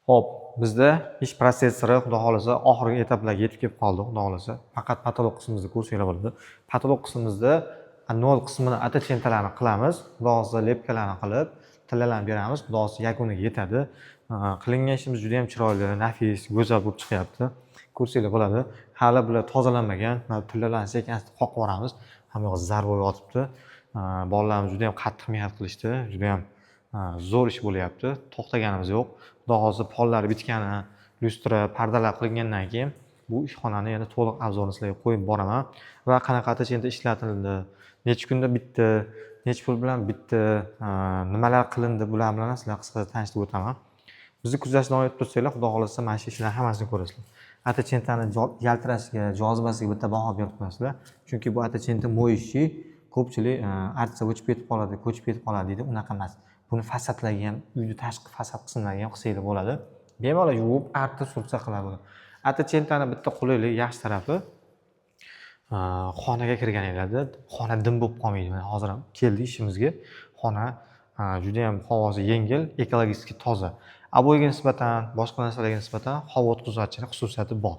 Xo'p, bizda ish protsessori, xudo xohlasa, oxirgi etaplarga yetib kelib qoldi, xudo xohlasa. Faqat потолок qismimizni ko'rsanglar bo'ladi. Потолок qismimizda nol qismini, оттенка larni qilamiz. Xudo xohlasa, лепка larni qilib, tillalarni beramiz. Xudo xohlasa, yakuniga yetadi. Qilingan ishimiz juda ham chiroyli, nafis, go'zal bo'lib chiqyapti. Ko'rsanglar bo'ladi. Hali bular tozalanmagan. Mana tillalarni sekin asta qoqib yuboramiz. Hamma yoq zar bo'lib yotibdi. Bolalarimiz juda ham qattiq mehnat qilishdi. Juda ham zo'r ish bo'lyapti. To'xtaganimiz yo'q. Xudo xohlasa, pollari bitgani, lyustra, pardalar qilingandan keyin bu ishxonani yana to'liq обзор ini sizlarga qo'yib boraman va qanaqa оттенка ishlatildi, necha kunda bitdi, necha pul bilan bitdi, nimalar qilindi, bular bilan ham sizlarni qisqacha tanishtirib o'taman. Bizni kuzatishda davom etib tursanglar, xudo xohlasa, mana shu ishlarni hammasini ko'rasizlar. Оттенка ni yaltirashiga, jozibasiga bitta baho berib qo'yasizlar. Chunki bu оттенка моющий, ko'pchilik artsa o'chib ketib qoladi, ko'chib ketib qoladi deydi. Unaqa emas. Buni fasadlarga ham, uyni tashqi fasad qismlariga ham qilsanglar bo'ladi. Bemalol yuvib, artib, surtsa qiladi. Оттенка ni bitta qulaylik, yaxshi tarafi, xonaga kirganinglarda xona dim bo'lib qolmaydi. Mana hozir ham keldik ishimizga. Xona judayam havosi yengil, ekologik toza. Обой ga nisbatan, boshqa narsalarga nisbatan havo o'tkazuvchilik xususiyati bor.